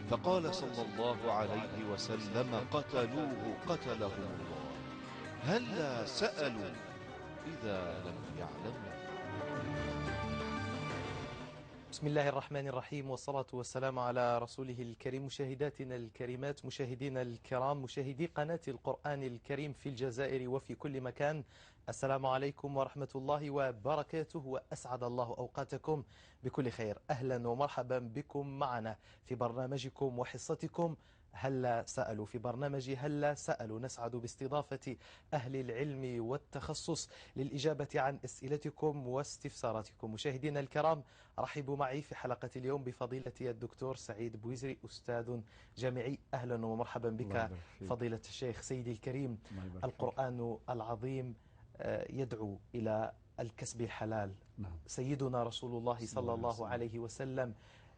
فقال صلى الله عليه وسلم: قتلوه قتلهم الله، هلا سألوا إذا لم يعلموا. بسم الله الرحمن الرحيم، والصلاة والسلام على رسوله الكريم. مشاهداتنا الكريمات، مشاهدينا الكرام، مشاهدي قناة القرآن الكريم في الجزائر وفي كل مكان، السلام عليكم ورحمة الله وبركاته، وأسعد الله أوقاتكم بكل خير. أهلا ومرحبا بكم معنا في برنامجكم وحصتكم هلا سألوا. في برنامج هلا سألوا نسعد باستضافة أهل العلم والتخصص للإجابة عن أسئلتكم واستفساراتكم. مشاهدينا الكرام، رحبوا معي في حلقة اليوم بفضيلة الدكتور سعيد بويزري، أستاذ جامعي. أهلا ومرحبا بك فضيلة الشيخ. سيدي الكريم، القرآن العظيم يدعو إلى الكسب الحلال. نعم. سيدنا رسول الله صلى الله عليه وسلم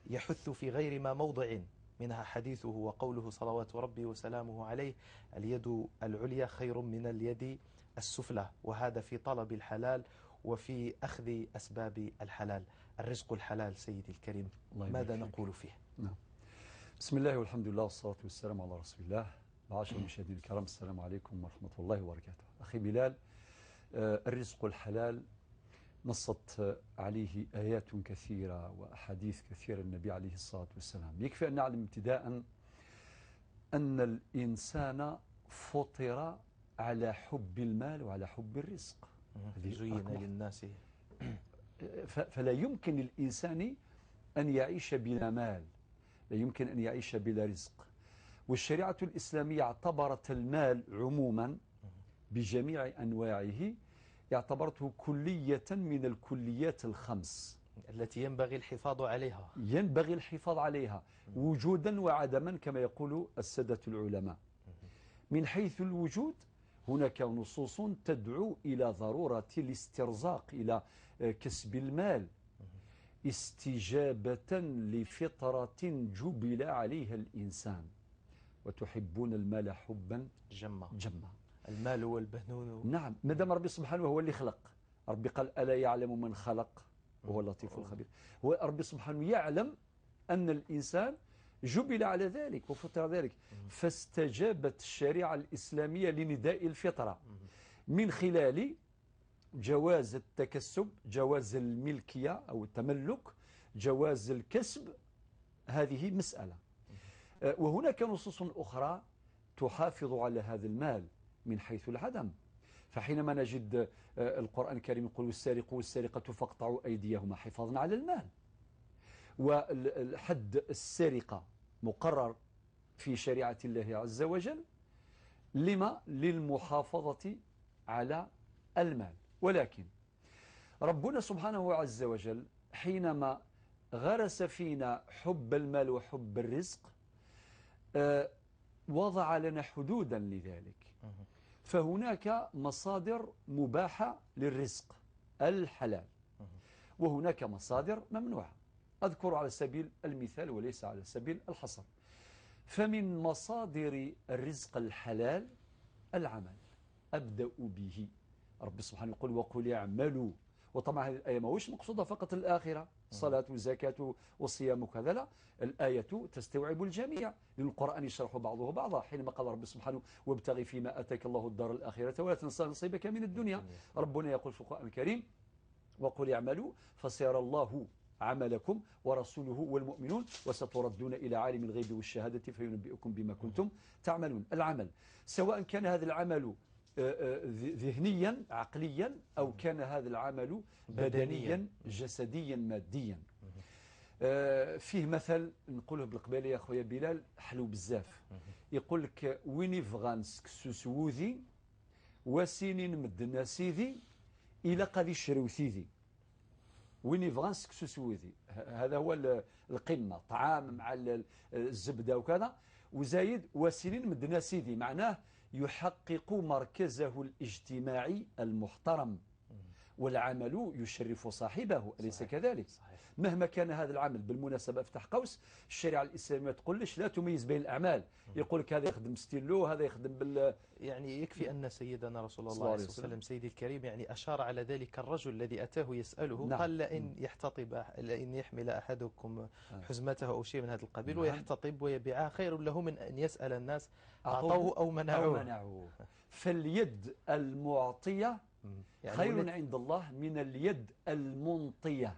يحث في غير ما موضع، منها حديثه وقوله صلوات ربي وسلامه عليه: اليد العليا خير من اليد السفلى، وهذا في طلب الحلال وفي أخذ أسباب الحلال، الرزق الحلال. سيدي الكريم، ماذا نقول فيه؟ نعم. بسم الله والحمد لله والصلاة والسلام على رسول الله. معاشر المشاهدين الكرام، السلام عليكم ورحمة الله وبركاته. أخي بلال، الرزق الحلال نصت عليه آيات كثيرة وأحاديث كثيرة النبي عليه الصلاة والسلام. يكفي أن نعلم ابتداء أن الإنسان فطر على حب المال وعلى حب الرزق. زين للناس، فلا يمكن للإنسان أن يعيش بلا مال، لا يمكن أن يعيش بلا رزق. والشريعة الإسلامية اعتبرت المال عموما بجميع أنواعه، اعتبرته كلية من الكليات الخمس التي ينبغي الحفاظ عليها، ينبغي الحفاظ عليها وجودا وعدما كما يقول السادة العلماء. من حيث الوجود هناك نصوص تدعو إلى ضرورة الاسترزاق، إلى كسب المال، استجابة لفطرة جبل عليها الإنسان. وتحبون المال حبا جما جما، المال والبنون. نعم، ما دام ربي سبحانه هو اللي خلق، ربي قال: ألا يعلم من خلق وهو اللطيف الخبير. هو ربي سبحانه يعلم أن الإنسان جبل على ذلك وفطر ذلك، فاستجابت الشريعة الإسلامية لنداء الفطرة من خلال جواز التكسب، جواز الملكية أو التملك، جواز الكسب. هذه مسألة. وهناك نصوص أخرى تحافظ على هذا المال من حيث العدم. فحينما نجد القرآن الكريم يقول: والسارق والسارقة فاقطعوا أيديهما حفاظا على المال. والحد السرقة مقرر في شريعة الله عز وجل، لما؟ للمحافظة على المال. ولكن ربنا سبحانه عز وجل حينما غرس فينا حب المال وحب الرزق وضع لنا حدودا لذلك. فهناك مصادر مباحة للرزق الحلال، وهناك مصادر ممنوعة. أذكر على سبيل المثال وليس على سبيل الحصر. فمن مصادر الرزق الحلال العمل، أبدأ به. رب سبحانه يقول: وقل اعملوا. وطبعا هذه الآية ما هوش مقصودة فقط الآخرة، الصلاة والزكاة والصيام وكذا، لا، الآية تستوعب الجميع، لأن القرآن يشرح بعضه بعضا. حينما قال رب سبحانه: وابتغي فيما أتاك الله الدار الآخرة ولا تنسى نصيبك من الدنيا، ربنا يقول في القرآن الكريم: وقل اعملوا فسيرى الله عملكم ورسوله والمؤمنون وستردون إلى عالم الغيب والشهادة فينبئكم بما كنتم تعملون. العمل سواء كان هذا العمل ذهنيا عقليا أو كان هذا العمل بدنيا جسديا ماديا. فيه مثل نقوله بالقبالي يا خويا بلال، حلو بزاف، يقول لك: وين يفغان سكسو وذي وسينين مدنا سيدي إلى قادي شرو سيدي. وين يفغان سكسو وذي، هذا هو القمة، طعام مع الزبدة وكذا، وزايد وسنين مدنا سيدي، معناه يحقق مركزه الاجتماعي المحترم، والعمل يشرف صاحبه، أليس كذلك؟ صحيح. مهما كان هذا العمل. بالمناسبة افتح قوس، الشريعة الإسلامية ما تقولش لا تميز بين الأعمال، يقول لك هذا يخدم ستيلو، هذا يخدم بال، يعني يكفي أن سيدنا رسول الله عليه وسلم سيدي الكريم يعني أشار على ذلك الرجل الذي أتاه يسأله. نعم. قال لئن يحتطب، لئن يحمل أحدكم حزمته أو شيء من هذا القبيل. نعم. ويحتطب ويبيعها خير له من أن يسأل الناس أعطوه أو منعوه. فاليد المعطية يعني خير عند الله من اليد المنطية.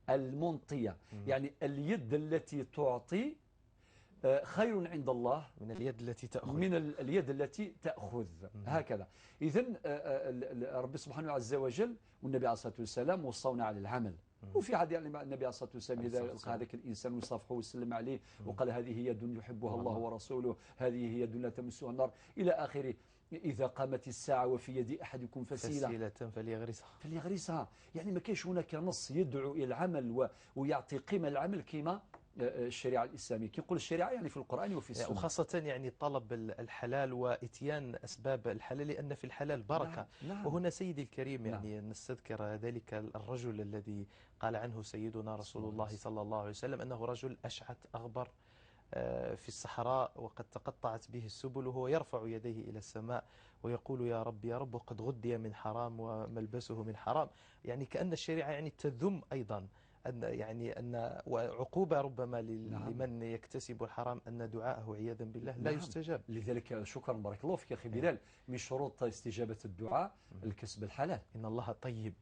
المنطية يعني اليد التي تعطي خير عند الله من اليد التي تأخذ، من اليد التي تأخذ. هكذا. إذن ربي سبحانه عز وجل والنبي عليه الصلاة والسلام وصونا على العمل. وفي حديث النبي عليه الصلاة والسلام إذا لقى هذاك الإنسان وصافحه وسلم عليه وقال هذه يد يحبها الله ورسوله، هذه يد لا تمسها النار إلى آخره. إذا قامت الساعة وفي يد أحدكم فسيلة فليغرسها، فليغرسها. يعني ما كاينش هناك نص يدعو إلى العمل ويعطي قيمة العمل كما الشريعة الإسلامية. كي يقول الشريعة يعني في القرآن وفي السنة، وخاصة يعني طلب الحلال وإتيان أسباب الحلال، لأن في الحلال بركة. نعم. نعم. وهنا سيدي الكريم يعني نستذكر ذلك الرجل الذي قال عنه سيدنا رسول الله صلى الله عليه وسلم أنه رجل أشعث أغبر في الصحراء وقد تقطعت به السبل، وهو يرفع يديه إلى السماء ويقول يا رب يا رب، وقد غدي من حرام وملبسه من حرام. يعني كأن الشريعة يعني تذم أيضا أن يعني أن وعقوبة ربما لمن يكتسب الحرام أن دعاءه عياذا بالله لا يستجاب. لذلك شكرا بارك الله فيك أخي بلال، من شروط استجابة الدعاء الكسب الحلال. إن الله طيب.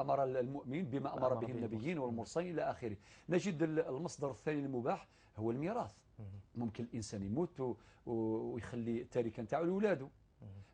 أمر المؤمن بما أمر به النبيين والمرسلين إلى آخره. نجد المصدر الثاني المباح هو الميراث. ممكن الإنسان يموت ويخلي التركة نتاعو لأولاده،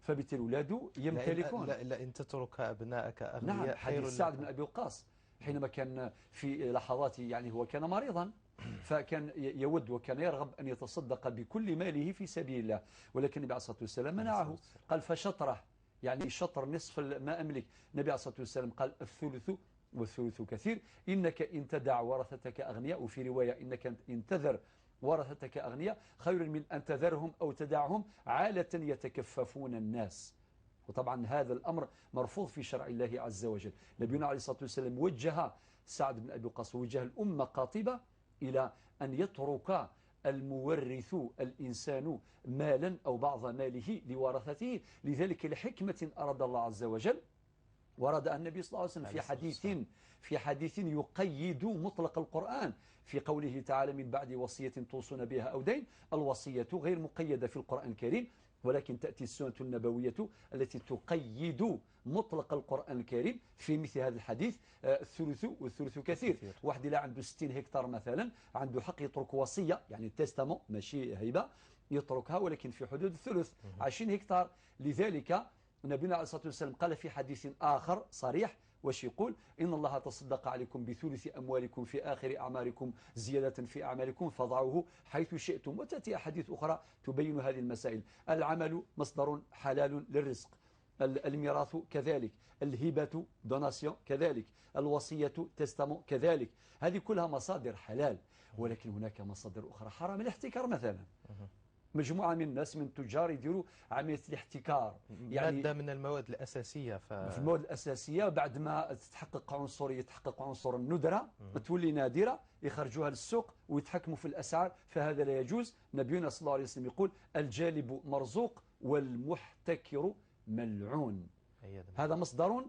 فبالتالي أولاده يمتلكون. لا إن تترك أبنائك أغنياء. نعم. حديث سعد بن أبي وقاص حينما كان في لحظات يعني هو كان مريضا، فكان يود وكان يرغب أن يتصدق بكل ماله في سبيل الله، ولكن النبي عليه الصلاة والسلام منعه، قال فشطره، يعني شطر نصف ما أملك. النبي عليه الصلاة والسلام قال الثلث والثلث كثير، إنك إن تدع ورثتك أغنياء، وفي رواية إنك إن تذر ورثتك أغنياء خير من أن تذرهم أو تدعهم عالة يتكففون الناس. وطبعا هذا الأمر مرفوض في شرع الله عز وجل. نبينا عليه الصلاة والسلام وجه سعد بن أبي وقاص، وجه الأمة قاطبة إلى أن يترك المورث الإنسان مالا أو بعض ماله لورثته. لذلك لحكمة أراد الله عز وجل، ورد النبي صلى الله عليه وسلم في حديث يقيد مطلق القرآن في قوله تعالى من بعد وصية توصون بها أو دين. الوصية غير مقيدة في القرآن الكريم، ولكن تأتي السنة النبوية التي تقيد مطلق القرآن الكريم في مثل هذا الحديث، الثلث والثلث كثير. واحد إلا عنده 60 هكتار مثلا عنده حق يترك وصية، يعني testament ماشي هيبة، يتركها ولكن في حدود الثلث 20 هكتار. لذلك نبينا عليه الصلاة والسلام قال في حديث آخر صريح، واش يقول؟ إن الله تصدق عليكم بثلث أموالكم في آخر أعماركم زيادة في أعمالكم فضعوه حيث شئتم. وتأتي أحاديث أخرى تبين هذه المسائل. العمل مصدر حلال للرزق، الميراث كذلك، الهبة donation كذلك، الوصية testament كذلك، هذه كلها مصادر حلال. ولكن هناك مصادر أخرى حرام، الاحتكار مثلا. مجموعة من الناس من التجار يديروا عملية الاحتكار، يعني مادة من المواد الأساسية، في المواد الأساسية بعد ما تتحقق عنصر، يتحقق عنصر الندرة تولي نادرة، يخرجوها للسوق ويتحكموا في الأسعار، فهذا لا يجوز. نبينا صلى الله عليه وسلم يقول الجالب مرزوق والمحتكر ملعون. هذا مصدر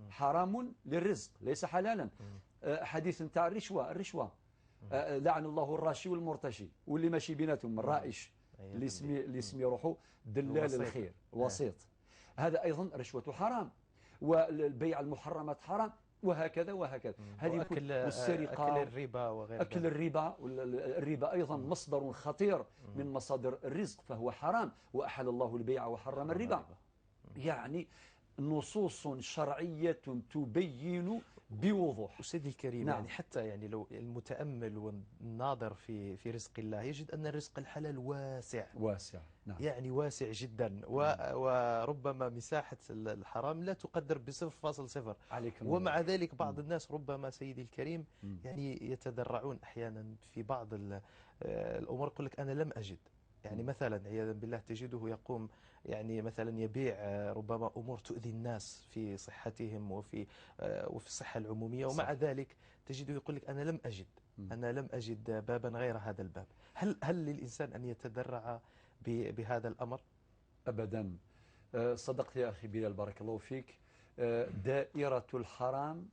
حرام للرزق ليس حلالا. حديث نتاع الرشوة، الرشوة لعن الله الراشي والمرتشي واللي ماشي بيناتهم الرائش اللي يسمي روحه دلال الخير وسيط. هذا أيضا رشوة حرام، والبيع المحرمات حرام، وهكذا وهكذا. هذه والسرقة، أكل الربا وغير أكل الربا، الربا أيضا مصدر خطير من مصادر الرزق فهو حرام، وأحل الله البيع وحرم الربا. يعني نصوص شرعية تبين بوضوح. أستاذي الكريم، نعم. يعني حتى يعني لو المتأمل والناظر في رزق الله يجد أن الرزق الحلال واسع واسع، نعم. يعني واسع جدا، وربما مساحة الحرام لا تقدر ب0.0. ومع ذلك بعض الناس ربما سيدي الكريم يعني يتذرعون أحيانا في بعض الأمور، يقول لك أنا لم أجد. يعني مثلا عياذا بالله تجده يقوم يعني مثلا يبيع ربما أمور تؤذي الناس في صحتهم وفي الصحة العمومية، ومع ذلك تجده يقول لك أنا لم أجد، أنا لم أجد بابا غير هذا الباب. هل للإنسان أن يتذرع بهذا الأمر؟ أبدا. صدقت يا أخي بلال، بارك الله فيك. دائرة الحرام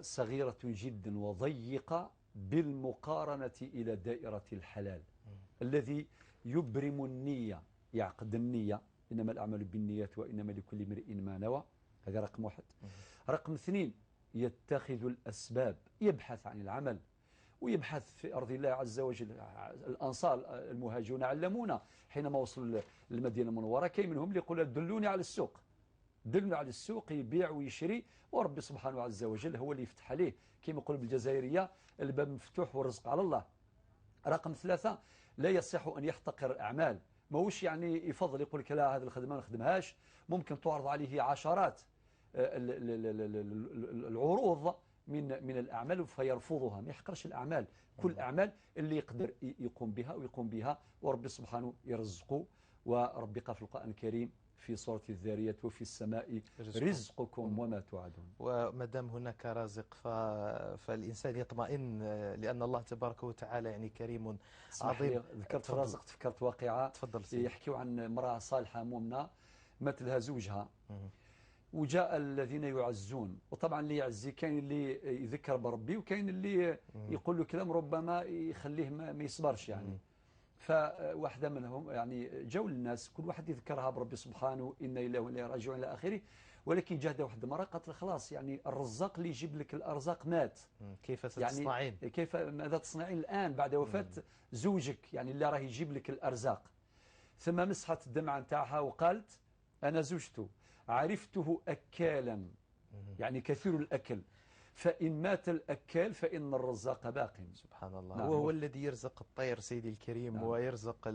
صغيرة جدا وضيقة بالمقارنة إلى دائرة الحلال. الذي يبرم النية، يعقد النية، إنما الأعمال بالنيات وإنما لكل امرئ ما نوى، هذا رقم واحد. رقم اثنين، يتخذ الأسباب، يبحث عن العمل ويبحث في أرض الله عز وجل. الأنصار المهاجرون علمونا حينما وصلوا للمدينة المنورة، كاين منهم اللي يقول دلوني على السوق، دلوني على السوق، يبيع ويشري، وربي سبحانه عز وجل هو اللي يفتح عليه. كما يقول بالجزائرية الباب مفتوح والرزق على الله. رقم ثلاثة، لا يصح أن يحتقر الأعمال، ماهوش يعني يفضل يقول لك لا هذه الخدمة ما نخدمهاش، ممكن تعرض عليه عشرات العروض من الأعمال فيرفضها. ما يحقرش الأعمال، كل الأعمال اللي يقدر يقوم بها ويقوم بها، وربي سبحانه يرزقه. وربي قال في القرآن الكريم في سورة الذاريات: وفي السماء رزقكم وما توعدون. وما دام هناك رازق فالإنسان يطمئن، لأن الله تبارك وتعالى يعني كريم عظيم. ذكرت رازق، تفكرت واقعة. تفضل. يحكيوا عن امرأة صالحة مؤمنة مات لها زوجها، وجاء الذين يعزون، وطبعا اللي يعزي كاين اللي يذكر بربي، وكاين اللي يقول له كلام ربما يخليه ما يصبرش يعني. فواحدة منهم يعني جاوا للناس كل واحد يذكرها بربي سبحانه، إنا إلى وإنا راجعون إلى آخره. ولكن جاءت واحدة مرة قالت خلاص يعني الرزاق اللي يجيب لك الأرزاق مات، كيف ستصنعين؟ يعني كيف ماذا تصنعين الآن بعد وفاة زوجك، يعني اللي راه يجيب لك الأرزاق. ثم مسحت الدمعة نتاعها وقالت: أنا زوجته عرفته أكالا، يعني كثير الأكل، فإن مات الأكال فإن الرزاق باق. سبحان الله. نعم. وهو الذي يرزق الطير سيدي الكريم. نعم. ويرزق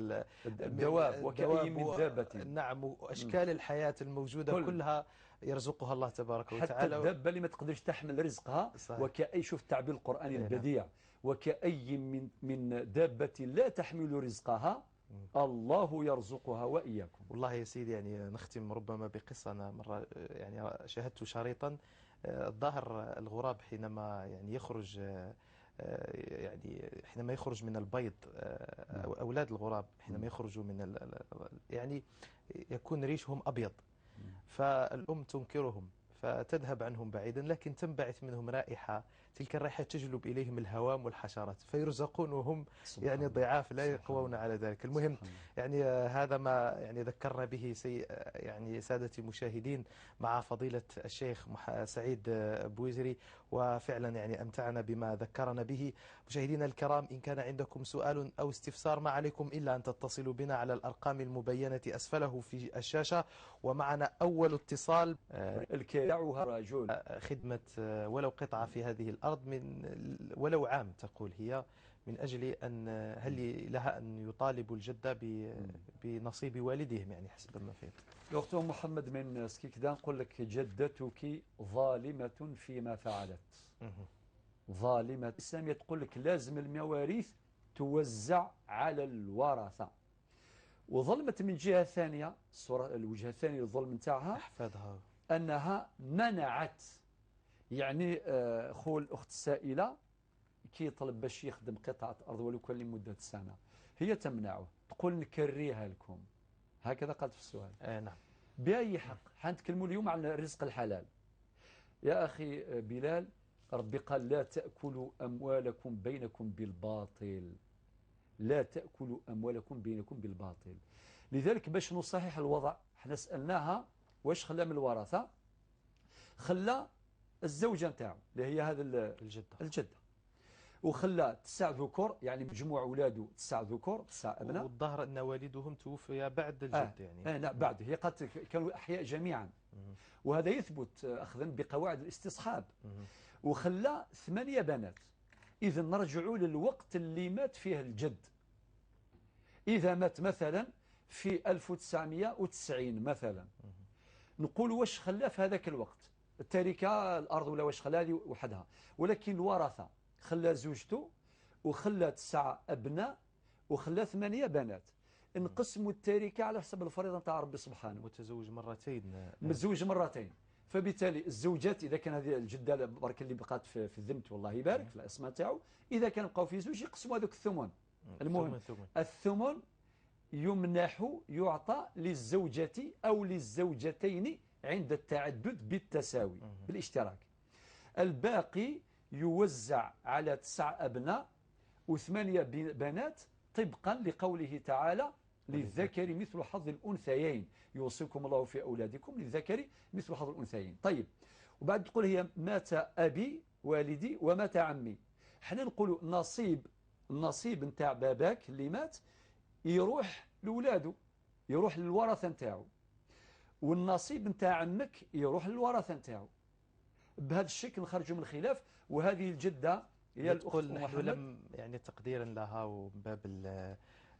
الدواب وكأي من دابة. نعم، وأشكال الحياة الموجودة كلها يرزقها الله تبارك وتعالى، حتى الدابة اللي ما تقدرش تحمل رزقها. صحيح. وكأي، شوف التعبير القرآني البديع، وكأي من دابة لا تحمل رزقها الله يرزقها وإياكم. والله يا سيدي يعني نختم ربما بقصة. أنا مرة يعني شاهدت شريطا، الظاهر الغراب حينما يعني يخرج، يعني حينما يخرج من البيض، أولاد الغراب حينما يخرجوا من يعني يكون ريشهم أبيض، فالأم تنكرهم فتذهب عنهم بعيدا، لكن تنبعث منهم رائحة، تلك الرائحة تجلب إليهم الهوام والحشرات فيرزقون وهم يعني ضعاف لا يقوون على ذلك. المهم يعني هذا ما يعني ذكرنا به يعني سادتي المشاهدين مع فضيلة الشيخ سعيد بويزري، وفعلا يعني أمتعنا بما ذكرنا به. مشاهدينا الكرام، إن كان عندكم سؤال أو استفسار ما عليكم إلا أن تتصلوا بنا على الأرقام المبينة أسفله في الشاشة. ومعنا أول اتصال. خدمة ولو قطعة في هذه الأرض من ولو عام، تقول هي، من أجل أن هل لها أن يطالبوا الجدة بنصيب والدهم، يعني حسب ما فهمت. الأخت محمد من سكيكدا، نقول لك جدتك ظالمة فيما فعلت. ظالمة. الإسلامية تقول لك لازم المواريث توزع على الورثة. وظلمت من جهة ثانية، الصورة الوجهة الثانية للظلم نتاعها أحفادها، أنها منعت يعني خو الأخت السائلة كي يطلب باش يخدم قطعة أرض ولو كان لمدة سنة، هي تمنعه، تقول نكريها لكم، هكذا قالت في السؤال. نعم. بأي حق؟ حنتكلموا اليوم عن الرزق الحلال يا أخي بلال. ربي قال لا تأكلوا أموالكم بينكم بالباطل، لا تأكلوا أموالكم بينكم بالباطل. لذلك باش نصحح الوضع، احنا سألناها واش خلى من الورثة؟ خلى الزوجة نتاعو اللي هي هذا الجدة، وخلى 9 ذكور، يعني مجموع اولاده 9 ذكور 9 ابناء. والظاهر ان والدهم توفي بعد الجد يعني. لا بعد، هي قالت كانوا احياء جميعا. وهذا يثبت اخذا بقواعد الاستصحاب. وخلى 8 بنات. اذا نرجعوا للوقت اللي مات فيه الجد. اذا مات مثلا في 1990 مثلا، نقول واش خلى في هذاك الوقت؟ التركة الأرض ولا واش خلى هذه وحدها، ولكن الورثة خلى زوجته وخلى 9 أبناء وخلى 8 بنات. نقسموا التركة على حسب الفريضة نتاع ربي سبحانه. متزوج مرتين. متزوج مرتين، فبالتالي الزوجات اذا كان هذه الجدة برك اللي بقات في الذمت والله يبارك في العصمة تاعو، اذا كان بقاو في زوج يقسموا هذوك الثمن. المهم الثمن يمنح يعطى للزوجة او للزوجتين عند التعدد بالتساوي بالاشتراك. الباقي يوزع على 9 أبناء و8 بنات طبقا لقوله تعالى للذكر مثل حظ الأنثيين، يوصيكم الله في أولادكم للذكر مثل حظ الأنثيين. طيب، وبعد تقول هي مات أبي والدي ومات عمي، حنا نقولوا نصيب، النصيب نتاع باباك اللي مات يروح لولاده، يروح للورثة نتاعو، والنصيب نتاع عمك يروح للورثة نتاعو. بهذا الشكل نخرجوا من الخلاف. وهذه الجدة هي الأخت نحن لم يعني تقديرا لها وباب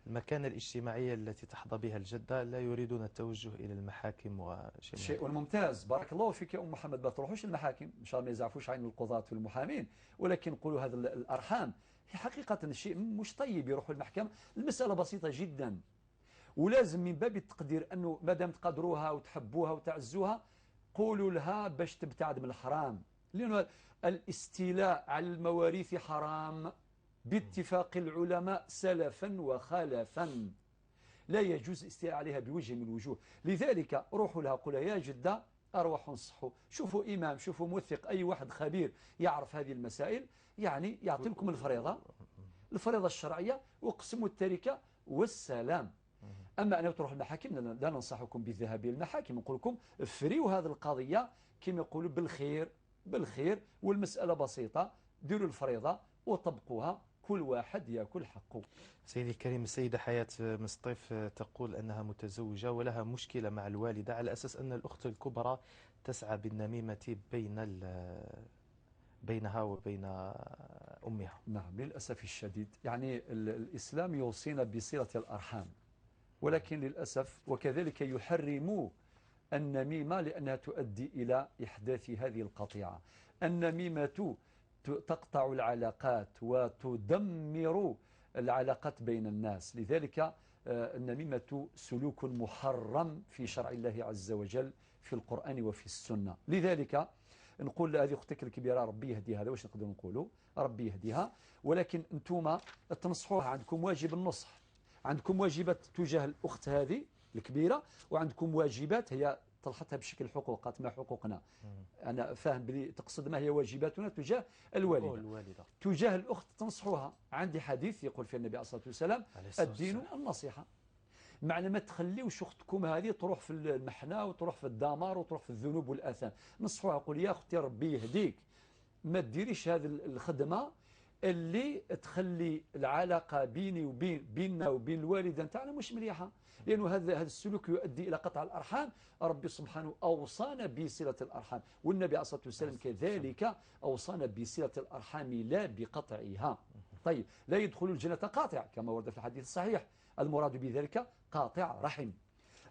المكانة الاجتماعية التي تحظى بها الجدة لا يريدون التوجه إلى المحاكم وشيء. شيء ممتاز، بارك الله فيك يا أم محمد. ما تروحوش المحاكم، إن شاء الله ما يزعفوش عين القضاة والمحامين، ولكن نقولوا هذا الأرحام هي حقيقة شيء مش طيب يروحوا المحكمة. المسألة بسيطة جدا، ولازم من باب التقدير أنه ما دام تقدروها وتحبوها وتعزوها قولوا لها باش تبتعد من الحرام، لأنه الاستيلاء على المواريث حرام باتفاق العلماء سلفا وخلفا، لا يجوز الاستيلاء عليها بوجه من الوجوه. لذلك روحوا لها قولوا يا جدة أروح انصحوا، شوفوا إمام، شوفوا موثق، أي واحد خبير يعرف هذه المسائل، يعني يعطي لكم الفريضة، الفريضة الشرعية، وقسموا التركة والسلام. أما أن تروح المحاكم لا ننصحكم بالذهاب إلى المحاكم، نقول لكم فريوا هذه القضية كما يقولوا بالخير بالخير، والمسألة بسيطة، ديروا الفريضة وطبقوها، كل واحد يأكل حقه. سيدي الكريم، السيدة حياة من سطيف تقول أنها متزوجة ولها مشكلة مع الوالدة على أساس أن الأخت الكبرى تسعى بالنميمة بينها وبين أمها. نعم، للأسف الشديد، يعني الإسلام يوصينا بصلة الأرحام، ولكن للأسف وكذلك يحرم النميمة لأنها تؤدي إلى إحداث هذه القطيعة. النميمة تقطع العلاقات وتدمر العلاقات بين الناس، لذلك النميمة سلوك محرم في شرع الله عز وجل في القرآن وفي السنة. لذلك نقول هذه أختك الكبيرة ربي يهديها، هذا واش نقدر نقولوا، ربي يهديها، ولكن أنتم تنصحوها، عندكم واجب النصح، عندكم واجبات تجاه الأخت هذه الكبيرة، وعندكم واجبات هي طرحتها بشكل حقوقات، ما حقوقنا، أنا فاهم بلي تقصد ما هي واجباتنا تجاه الوالدة. تجاه الأخت تنصحوها. عندي حديث يقول فيه النبي عليه الصلاة والسلام الدين النصيحة، معنى ما تخليوش أختكم هذه تروح في المحنة وتروح في الدمار وتروح في الذنوب والآثام. نصحوها، قول يا أختي ربي يهديك، ما تديريش هذه الخدمة اللي تخلي العلاقة بيني وبين بيننا وبين الوالدة نتاعنا مش مليحة، لأنه هذا السلوك يؤدي إلى قطع الأرحام. ربي سبحانه أوصانا بصلة الأرحام، والنبي عليه الصلاة والسلام كذلك أوصانا بصلة الأرحام لا بقطعها. طيب، لا يدخل الجنة قاطع كما ورد في الحديث الصحيح، المراد بذلك قاطع رحم.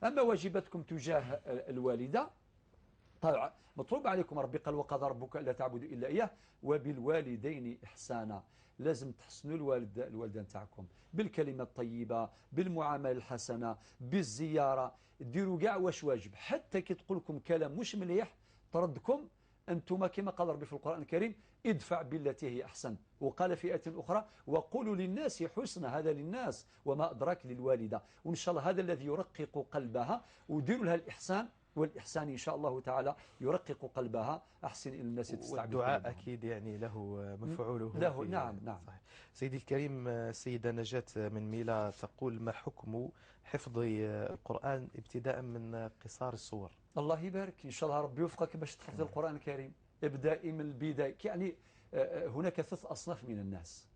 أما واجباتكم تجاه الوالدة، طبعا مطلوب عليكم، ربي قال وقضى ربك ألا تعبدوا إلا إياه وبالوالدين إحسانا. لازم تحسنوا الوالدة نتاعكم بالكلمة الطيبة، بالمعاملة الحسنة، بالزيارة، ديروا كاع واش واجب. حتى كي تقول لكم كلام مش مليح تردكم أنتم، كما قال ربي في القرآن الكريم ادفع بالتي هي أحسن، وقال في آية أخرى وقولوا للناس حسنى، هذا للناس وما أدراك للوالدة. وإن شاء الله هذا الذي يرقق قلبها، وديروا لها الإحسان، والإحسان إن شاء الله تعالى يرقق قلبها. أحسن إلى الناس تستعبد. والدعاء أكيد يعني له مفعوله له. نعم نعم. صحيح. سيدي الكريم، السيدة نجاة من ميلا تقول ما حكم حفظ القرآن ابتداء من قصار الصور؟ الله يبارك، إن شاء الله ربي يوفقك باش تحفظ القرآن الكريم. ابدائي من البداية. يعني هناك ثلاث أصناف من الناس.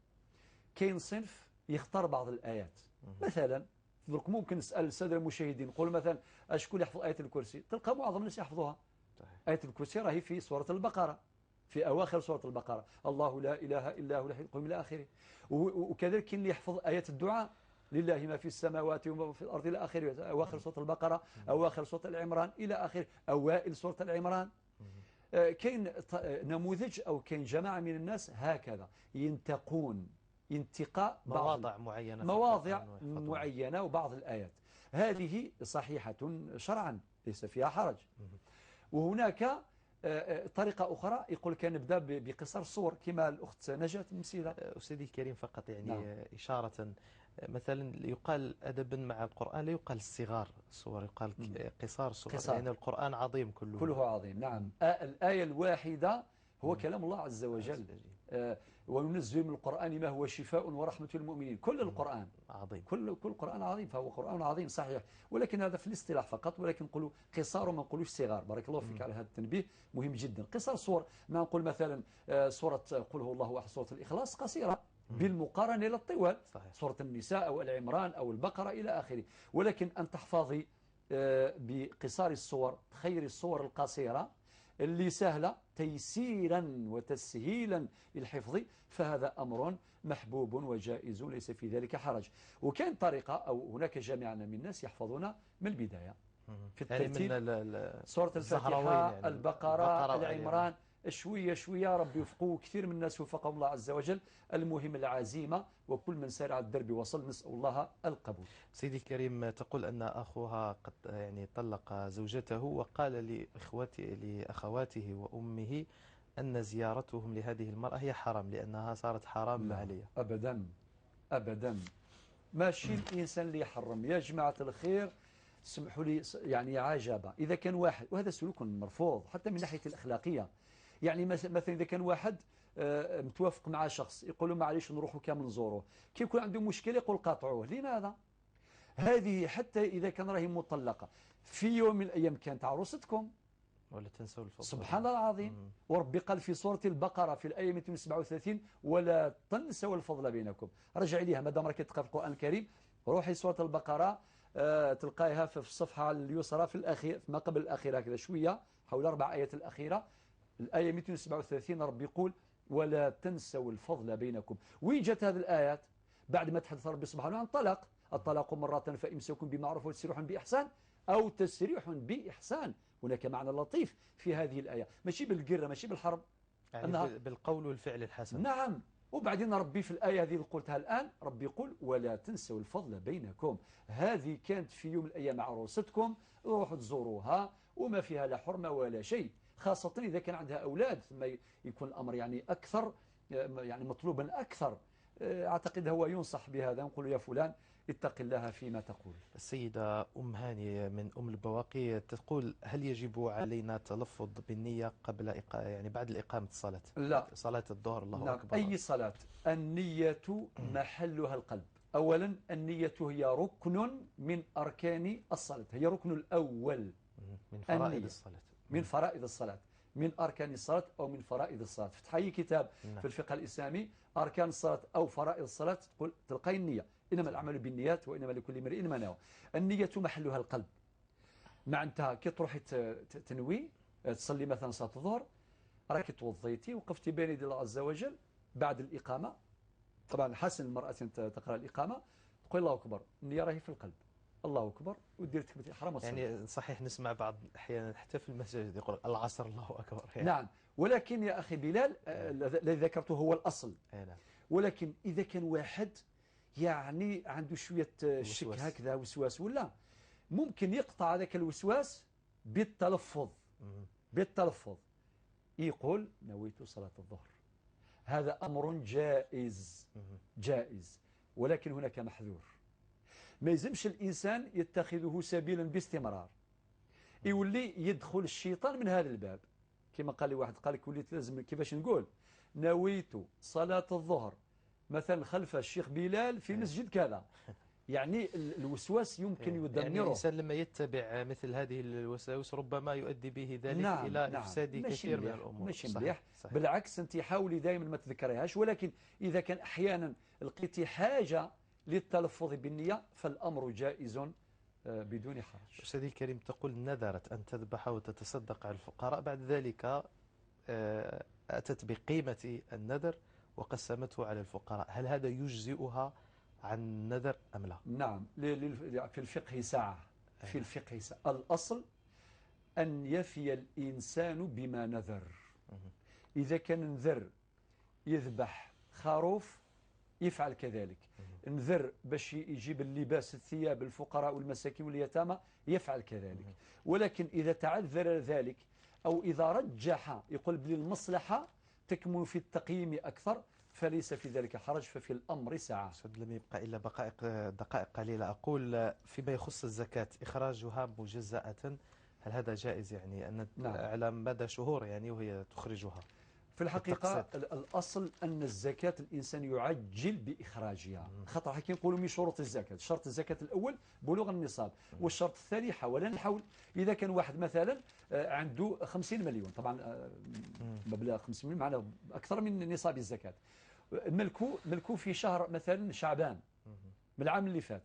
كاين صنف يختار بعض الآيات، مثلا درك ممكن نسأل السادة المشاهدين، نقول مثلا اشكون يحفظ آية الكرسي؟ تلقى معظم الناس يحفظوها. آية الكرسي راهي في سورة البقرة، في أواخر سورة البقرة، الله لا إله إلا هو الحي القيوم إلى آخره. وكذلك كاين اللي يحفظ آية الدعاء، لله ما في السماوات وما في الأرض إلى آخره، أواخر سورة البقرة، أواخر سورة العمران إلى آخره، أوائل سورة العمران. كاين نموذج أو كاين جماعة من الناس هكذا ينتقون، انتقاء مواضع معينة، مواضع معينة وبعض الآيات. هذه صحيحة شرعا ليس فيها حرج. وهناك طريقة أخرى يقول كان نبدأ بقصار الصور كما الأخت نجاة مسيلة. أستاذي الكريم فقط يعني نعم. إشارة، مثلا يقال أدبا مع القرآن لا يقال الصغار الصور، يقال قصار الصور، لأن القرآن عظيم كله، كله عظيم. نعم، الآية الواحدة هو كلام الله عز وجل، وينزل من القرآن ما هو شفاء ورحمة للمؤمنين. كل القرآن عظيم، كل القرآن عظيم، فهو قرآن عظيم صحيح، ولكن هذا في الاصطلاح فقط، ولكن نقولوا قصار وما نقولوش صغار. بارك الله فيك على هذا التنبيه، مهم جدا. قصار صور، ما نقول مثلا سورة قل هو الله أحد، سورة الإخلاص قصيرة بالمقارنة إلى الطوال، صحيح. سورة النساء أو العمران أو البقرة إلى آخره. ولكن أن تحفظي بقصار الصور، تخيري الصور القصيرة اللي سهلة تيسيرا وتسهيلا للحفظ، فهذا أمر محبوب وجائز ليس في ذلك حرج. وكان طريقة أو هناك جميعا من الناس يحفظون من البداية في الترتيب، يعني سورة الفاتحة، يعني البقرة، العمران، شوية شوية ربي يوفقوا كثير من الناس، وفقهم الله عز وجل. المهم العزيمة، وكل من سار على الدرب وصل، نسأل الله القبول. سيدي الكريم، تقول أن أخوها قد يعني طلق زوجته وقال لأخواته وأمه أن زيارتهم لهذه المرأة هي حرام لأنها صارت حرام عليه. أبدا أبدا، ماشي الإنسان اللي يحرم يا جماعة الخير. سمحوا لي، يعني عجبة إذا كان واحد، وهذا سلوك مرفوض حتى من ناحية الأخلاقية. يعني مثلا إذا كان واحد متوافق مع شخص يقول له معليش نروحوا كامل نزوروه، كي يكون عنده مشكلة يقول قاطعوه. لماذا؟ هذه حتى إذا كان راهي مطلقة في يوم من الأيام كانت عروستكم، ولا تنسوا الفضل. سبحان الله العظيم. وربي قال في سورة البقرة في الآية 237 ولا تنسوا الفضل بينكم. رجع إليها ما دام راك تقرأ في القرآن الكريم، روحي سورة البقرة تلقايها في الصفحة اليسرى في الأخير، ما قبل الأخيرة كذا شوية، حول 4 آيات الأخيرة، الآية 237 ربي يقول ولا تنسوا الفضل بينكم. وين جت هذه الآيات؟ بعد ما تحدث ربي سبحانه عن طلاق، الطلاق مرة فإمساك بمعروف وتسريح بإحسان أو تسريح بإحسان. هناك معنى لطيف في هذه الآية، ماشي بالقرة، ماشي بالحرب، يعني بالقول والفعل الحسن. نعم. وبعدين ربي في الآية هذه اللي قلتها الآن ربي يقول ولا تنسوا الفضل بينكم. هذه كانت في يوم من الأيام عروستكم، روحوا تزوروها وما فيها لا حرمة ولا شيء، خاصة إذا كان عندها أولاد، ثم يكون الأمر يعني أكثر، يعني مطلوبا أكثر. أعتقد هو ينصح بهذا، نقول يا فلان اتق الله فيما تقول. السيدة أم هاني من أم البواقي تقول هل يجب علينا التلفظ بالنية قبل يعني بعد الإقامة الصلاة؟ لا، صلاة الظهر الله نعم. أكبر. أي صلاة النية محلها القلب. أولا النية هي ركن من أركان الصلاة، هي ركن الأول من فرائض الصلاة، من فرائض الصلاة، من أركان الصلاة أو من فرائض الصلاة. فتح أي كتاب نعم. في الفقه الإسلامي أركان الصلاة أو فرائض الصلاة تقول تلقي النية، إنما الأعمال بالنيات وإنما لكل امرئ ما نوى. النية محلها القلب. معناتها كي تروحي تنوي تصلي مثلا صلاة الظهر، راكي توضيتي وقفتي بين يدي الله عز وجل بعد الإقامة، طبعا حسن المرأة تقرأ الإقامة تقول الله أكبر، النية راهي في القلب، الله أكبر، ودير تكبيرة الإحرام. يعني صحيح نسمع بعض أحيانا حتى في المساجد يقول العصر الله أكبر يعني. نعم، ولكن يا أخي بلال الذي ذكرته هو الأصل. نعم. ولكن إذا كان واحد يعني عنده شوية شك هكذا، وسواس، ولا ممكن يقطع هذاك الوسواس بالتلفظ. بالتلفظ يقول نويت صلاة الظهر، هذا أمر جائز، جائز، ولكن هناك محذور. ما يلزمش الإنسان يتخذه سبيلا باستمرار، يولي يدخل الشيطان من هذا الباب. كما قال لي واحد، قال لك وليت لازم كيفاش نقول نويت صلاة الظهر مثلا خلف الشيخ بلال في مسجد كذا، يعني الوسواس يمكن يدمره. يعني الإنسان لما يتبع مثل هذه الوساوس ربما يؤدي به ذلك نعم إلى نعم. إفساد كثير من الأمور. ماشي مليح، بالعكس أنت حاولي دائما ما تذكريهاش، ولكن إذا كان أحيانا لقيتي حاجة للتلفظ بالنية فالأمر جائز بدون حرج. أستاذي الكريم، تقول نذرت أن تذبح وتتصدق على الفقراء، بعد ذلك أتت بقيمة النذر وقسمته على الفقراء، هل هذا يجزئها عن النذر أم لا؟ نعم، في الفقه ساعة، في الفقه ساعة. الأصل أن يفي الإنسان بما نذر. إذا كان نذر يذبح خروف يفعل كذلك. نذر باش يجيب اللباس الثياب الفقراء والمساكين واليتامى يفعل كذلك. ولكن إذا تعذر ذلك أو إذا رجح يقول بلي المصلحة تكمن في التقييم أكثر فليس في ذلك حرج، ففي الأمر سعة. لم يبقى إلا دقائق قليلة. أقول فيما يخص الزكاة إخراجها مجزأة، هل هذا جائز؟ يعني أن نعم. على مدى شهور يعني وهي تخرجها. في الحقيقة الأصل أن الزكاة الإنسان يعجل بإخراجها، خاطر كي نقولوا من شروط الزكاة، شرط الزكاة الأول بلوغ النصاب، والشرط الثاني حوالين الحول. إذا كان واحد مثلا عنده 50 مليون، طبعا مبلغ 50 مليون معناه أكثر من نصاب الزكاة، ملكو في شهر مثلا شعبان من العام اللي فات،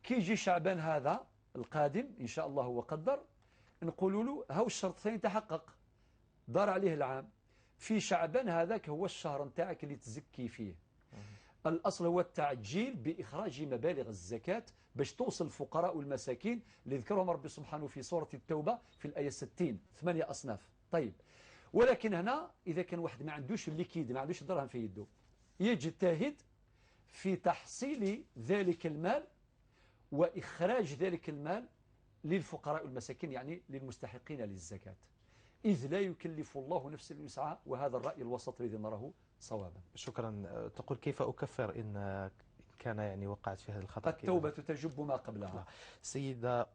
كي يجي شعبان هذا القادم إن شاء الله وقدر، نقولوا له هاو الشرط الثاني تحقق، دار عليه العام، في شعبان هذاك هو الشهر نتاعك اللي تزكي فيه. الأصل هو التعجيل بإخراج مبالغ الزكاة باش توصل الفقراء والمساكين اللي ذكرهم ربي سبحانه في سورة التوبة في الآية 60، 8 أصناف. طيب، ولكن هنا إذا كان واحد ما عندوش ال liquide، ما عندوش الدرهم في يده، يجتهد في تحصيل ذلك المال وإخراج ذلك المال للفقراء والمساكين، يعني للمستحقين للزكاة، إذ لا يكلف الله نفسا إلا وسعها، وهذا الرأي الوسط الذي نراه صوابا. شكرا. تقول كيف أكفر إن كان يعني وقعت في هذا الخطأ؟ التوبة تجب ما قبلها. سيدة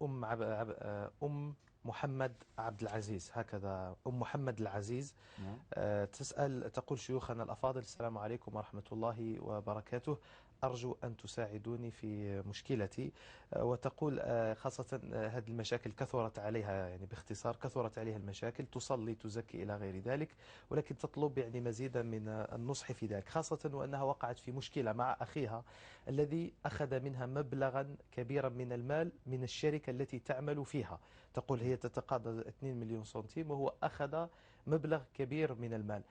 أم محمد عبد العزيز، هكذا أم محمد العزيز، نعم. تسأل تقول شيوخنا الأفاضل السلام عليكم ورحمة الله وبركاته، أرجو أن تساعدوني في مشكلتي. وتقول خاصة هذه المشاكل كثرت عليها، يعني باختصار كثرت عليها المشاكل، تصلي تزكي إلى غير ذلك، ولكن تطلب يعني مزيدا من النصح في ذلك، خاصة وأنها وقعت في مشكلة مع أخيها الذي أخذ منها مبلغا كبيرا من المال من الشركة التي تعمل فيها. تقول هي تتقاضى 2 مليون سنتيم وهو أخذ مبلغ كبير من المال،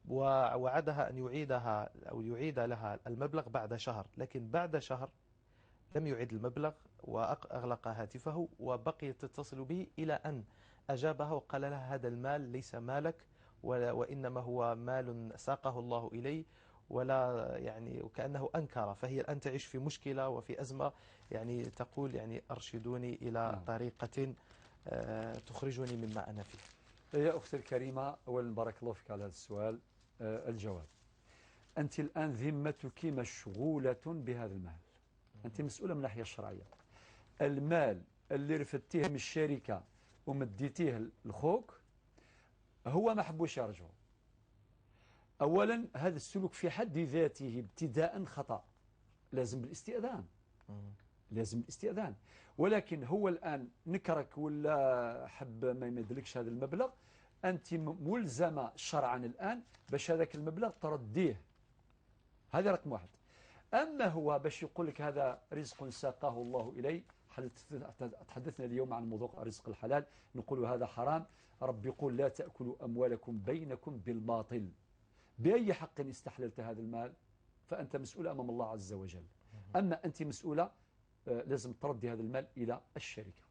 ووعدها أن يعيدها أو يعيد لها المبلغ بعد شهر، لكن بعد شهر لم يعيد المبلغ وأغلق هاتفه وبقيت تتصل به إلى أن أجابها وقال لها هذا المال ليس مالك وإنما هو مال ساقه الله إلي، ولا يعني وكأنه أنكر. فهي الآن تعيش في مشكلة وفي أزمة، يعني تقول يعني أرشدوني إلى طريقة تخرجني مما أنا فيه. يا أختي الكريمة، أولا بارك الله فيك على هذا السؤال. الجواب، أنت الآن ذمتك مشغولة بهذا المال، أنت مسؤولة من الناحية الشرعية. المال اللي رفدتيه من الشركة ومديتيه لخوك هو ما حبوش يرجعه. أولا هذا السلوك في حد ذاته ابتداء خطأ، لازم بالاستئذان، لازم الاستئذان. ولكن هو الآن نكرك ولا حب ما يمدلكش هذا المبلغ، أنت ملزمة شرعا الآن باش هذاك المبلغ ترديه. هذا رقم واحد. أما هو باش يقول لك هذا رزق ساقه الله إلي، تحدثنا اليوم عن موضوع الرزق الحلال، نقول هذا حرام. رب يقول لا تأكلوا أموالكم بينكم بالباطل. بأي حق استحللت هذا المال؟ فأنت مسؤول أمام الله عز وجل. أما أنت مسؤولة، لازم تردي هذا المال إلى الشركة.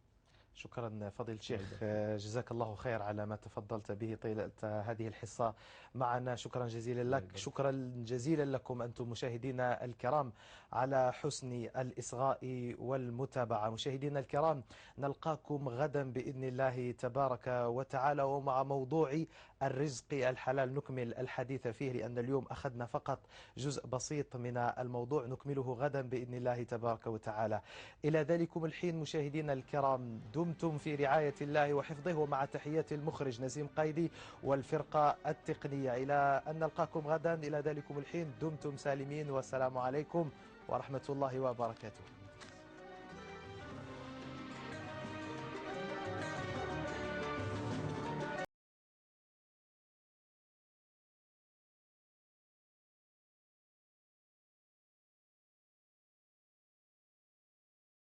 شكرا فضيلة الشيخ، جزاك الله خير على ما تفضلت به طيلة هذه الحصة معنا. شكرا جزيلا لك، شكرا جزيلا لكم أنتم مشاهدينا الكرام على حسن الإصغاء والمتابعة. مشاهدينا الكرام، نلقاكم غدا بإذن الله تبارك وتعالى ومع موضوع الرزق الحلال، نكمل الحديث فيه لأن اليوم أخذنا فقط جزء بسيط من الموضوع، نكمله غدا بإذن الله تبارك وتعالى. إلى ذلكم الحين مشاهدينا الكرام، دمتم في رعاية الله وحفظه، ومع تحيات المخرج نسيم قايدي والفرقة التقنية. إلى أن نلقاكم غدا، إلى ذلكم الحين دمتم سالمين، والسلام عليكم ورحمة الله وبركاته.